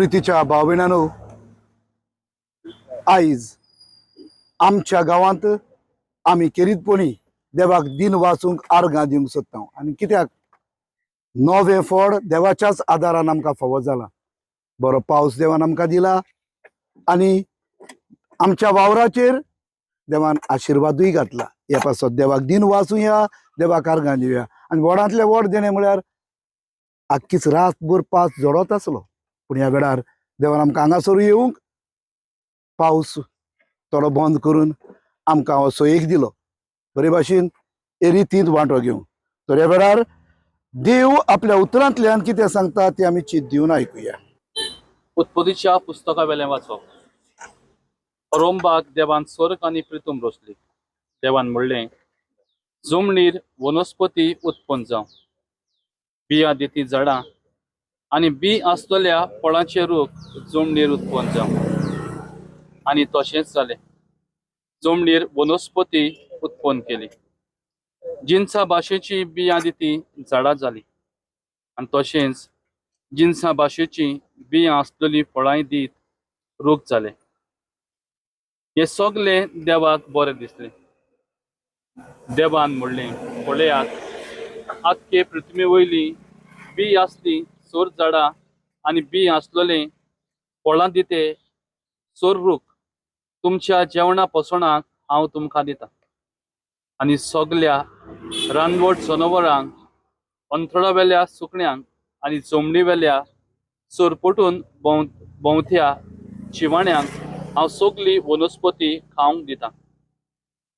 प्रितीच्या भाव भयणांनो, आयज आमच्या गांवांत आमी खेरीतपणी देवाक दिन वाचूंक आर्गां दिवंक सोदता. आनी कित्याक नवें फळ देवाच्याच आदारान आमकां फावो जाला. बरो पावस देवान आमकां दिला आनी आमच्या वावराचेर देवान आशिर्वादूय घातला. ह्या पासत देवाक दिन वाचुया, देवाक आर्गां दिवया. आनी व्हडांतलें व्हड देणें म्हळ्यार आख्खीच रातभर पावस झडत आसलो, पूण ह्या वेळार देवान आमकां हांगासर येवंक पावस थोडो बंद करून आमकां हो सोयीक दिलो. बरे भाशेन हे रितींत वांटो घेवंक. तर ह्या वेळार देव आपल्या उतरांतल्यान कितें सांगता तें आमी चिंत दिवन आयकुया. उत्पत्तीच्या पुस्तका वेलें वाचप. रोमबाक देवान स्वर्ग आनी प्रितूम रचली. देवान म्हणलें, जमनीर वनस्पती उत्पन्न जावं, बियां दिती झाडां आनी बी आसतल्या फळांचे रूख जमनीर उत्पन्न जावं. आनी तशेंच जालें. जमनीर वनस्पती उत्पन्न केली, जिनसा भाशेची बियां दिती झाडां जालीं आनी तशेंच जिनसा भाशेची बियां आसलेली फळांय दीत रूख जाले. हे सगलें देवाक बरें दिसलें. देवान म्हणलें, पळयात, आख्खे पृथ्वी वयली बी आसली सोर झाडां आनी बी आसलेले फळां दिते सोर रूख तुमच्या जेवणा पोसणाक हांव तुमकां दितां. आनी सगल्या रानवट जनावरांक, अंतळावेल्या सुकण्यांक आनी जमनीवेल्या सरपटून भोंवत्या जिवाण्यांक हांव सगली वनस्पती खावंक दितां.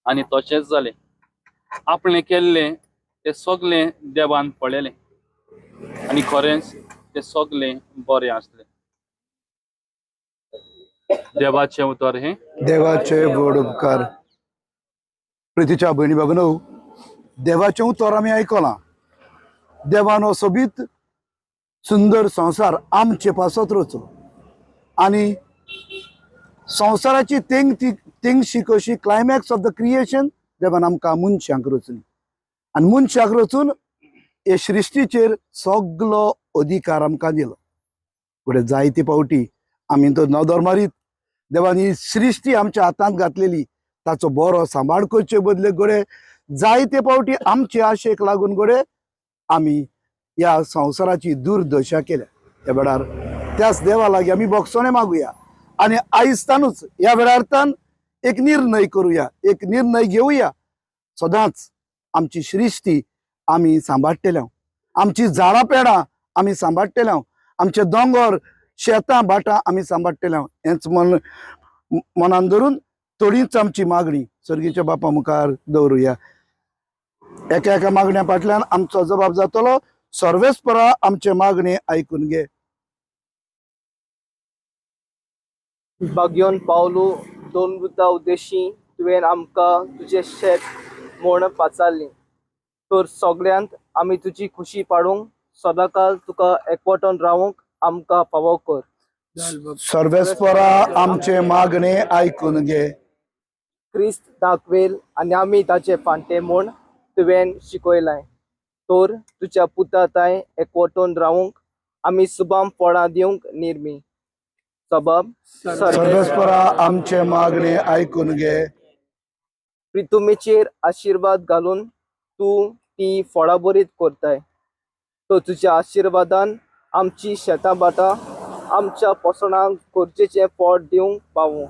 आनी तशेंच जालें. आपणें केल्लें तें सगलें देवान पळयलें आनी खरेंच तें सगलें बरें आसलें. देवाचें उतर हें. देवाचे व्हड उपकार. प्रितीच्या भयणी बाबनो, देवाचें उतर आमी आयकलां. देवान हो सोबीत सुंदर संवसार आमचे पासत रचलो आनी संवसाराची तेंग ती तेंगशी कशी क्लायमॅक्स ऑफ the creation देवान आमकां मनशांक रचली आनी मनशाक रचून हे सृश्टीचेर सगलो अधिकार आमकां दिलो. फुडें जायते फावटी आमी तो नदर मारीत देवान ही सृश्टी आमच्या हातांत घातलेली, ताचो बरो सांबाळ करचे बदले घडये जायते फावटी आमचे आशेक लागून घडये आमी ह्या संवसाराची दुर्दशा केल्या. ह्या वेळार त्याच देवा लागीं आमी भोगसणें मागुया आनी आयजतानूच ह्या वेळार तान एक निर्णय करुया, एक निर्णय घेवया. सदांच आमची सृश्टी आमी सांबाळटले, आमची झाडां पेडां आमी सांबाळटले, आमचे दोंगर शेतां भाटां आमी सांबाळटले. हेंच मन मनान धरून थोडीच आमची मागणी सर्गीच्या बापा मुखार दवरुया. एका एका मागण्या फाटल्यान आमचो जबाब जातलो. सर्वेस्परा आमचे मागणे आयकून घे. बागयोन पावलू दोन वृता उद्देशी तुवें आमकां तुजें शेत म्हूण पाचारली, तर सगळ्यांत आमी तुजी खुशी पाडूंक सदांकाल तुका एकवटून रावूंक आमकां फावो कर. सर्वेस्परा आमचे मागणे आयकून घे. क्रिस्त दाखवेल आनी आमी ताचे फांटे म्हूण तुवें शिकयलाय, तर तुज्या पुता ताय एकवटून रावूंक आमी सुबाम फळां दिवंक निर्मी. सबब सर्वेस्परा आमचे मागणे आयकून घे. प्रितुमेचेर आशिर्वाद घालून तूं ती फळाबरीत करताय, तो तुज्या आशिर्वादान आमची शेतां भाटां आमच्या पोसणांक गरजेचें फळ दिवंक पावूं.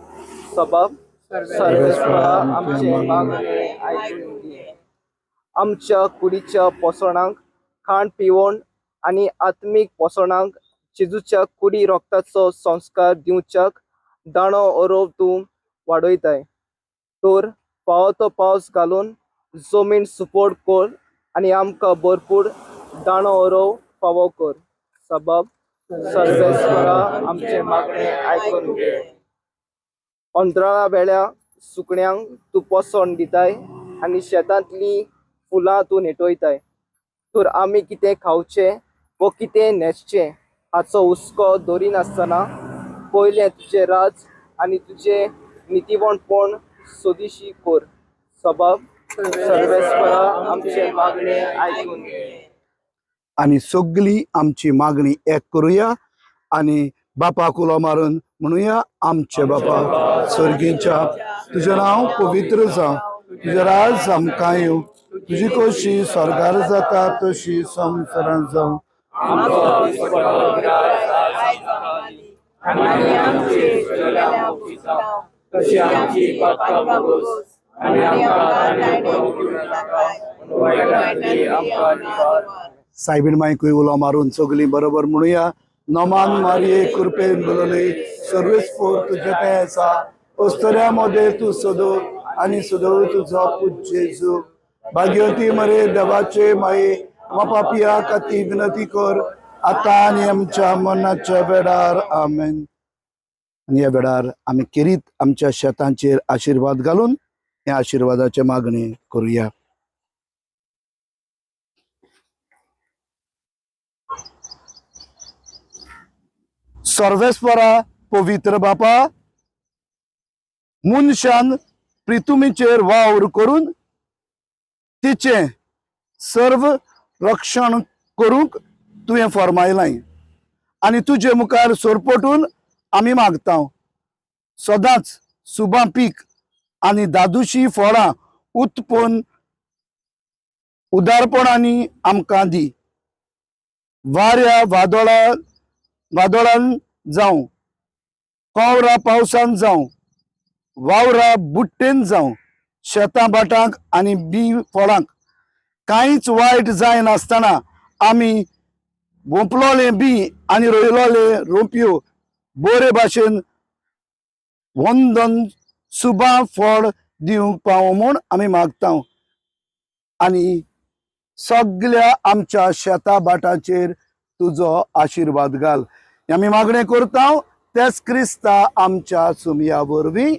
सबब सर्वेस्परा आमचे मागणे आयकून घे. आमच्या कुडीच्या पोसणांक खाण पिवण आनी आत्मीक पोसणांक जेजूच्या कुडी रोगताचो संस्कार दिवच्याक दाणो ओरोव तूं वाडयताय, तर फावो तो पावस घालून जमीन सुपोर्ट कर आनी आमकां भरपूर दाणो ओरोव फावो कर. सबब सर्वेस्परा आमचे मागणे आयकून घे. अंतराळा वेळ्या सुकण्यांक तूं पोसण दिताय आनी शेतांतलीं फुलां तूं नेटयताय, तर आमी कितें खावचें वो कितें न्हेसचें हाचो हुस्को दवरिनासतना पयलें तुजें राज आनी तुजें नितीवणपण सोदिशी कर. सबब सर्वेस्परा आमचे मागणे आयकून घे. आनी सगली आमची मागणी एक करुया आनी बापाक उलो मारून म्हणुया, आमचे बापा स्वर्गीच्या, तुजें नांव पवित्र जावं, तुजें राज आमकां येवं, तुजी कशी स्वर्गार जाता तशी संवसारांत जावं. सायबीण मायकूय उलो मारून सगळीं बरोबर म्हणुया, नमान मारये कृपेन बोलले सर्वेस्पोर तुझे ते आसा, अस्तऱ्या मदें तूं सदो आनी सदो तुजो पूत जेजू. भाग्यवती मरे देवाचे माये, आमा पापया खातीर विनंती कर आतां आनी आमच्या मनाच्या वेळार. आमेन. आनी ह्या वेळार आमी केरीत आमच्या शेतांचेर आशिर्वाद घालून ह्या आशिर्वादाचे मागणी करुया. सर्वेस्परा पवित्र बापा, मनशान प्रितुमीचेर वावर करून तिचें सर्व रक्षण करूंक तुवें फर्मायलां आनी तुजे मुखार सोरपटून आमी मागता, सदांच सुबां पीक आनी दादुशी फळां उत्पन्न उदारपणांनी आमकां दी. वाऱ्या वादळान जावं, कवरा पावसान जावं, वावरा बुट्टेन जावं, शेतां भाटांक आनी बी फळांक कांयच वायट जायनासतना आमी वोंपलोलें बी आनी रोयलोले रोंपयो बरे भाशेन वंदन सुबा फळ दिवंक पावो म्हूण आमी मागता. आनी सगल्या आमच्या शेता भाटाचेर तुजो आशिर्वाद घाल. आमी मागणें करता तेच क्रिस्ता आमच्या सुमया वरवीं.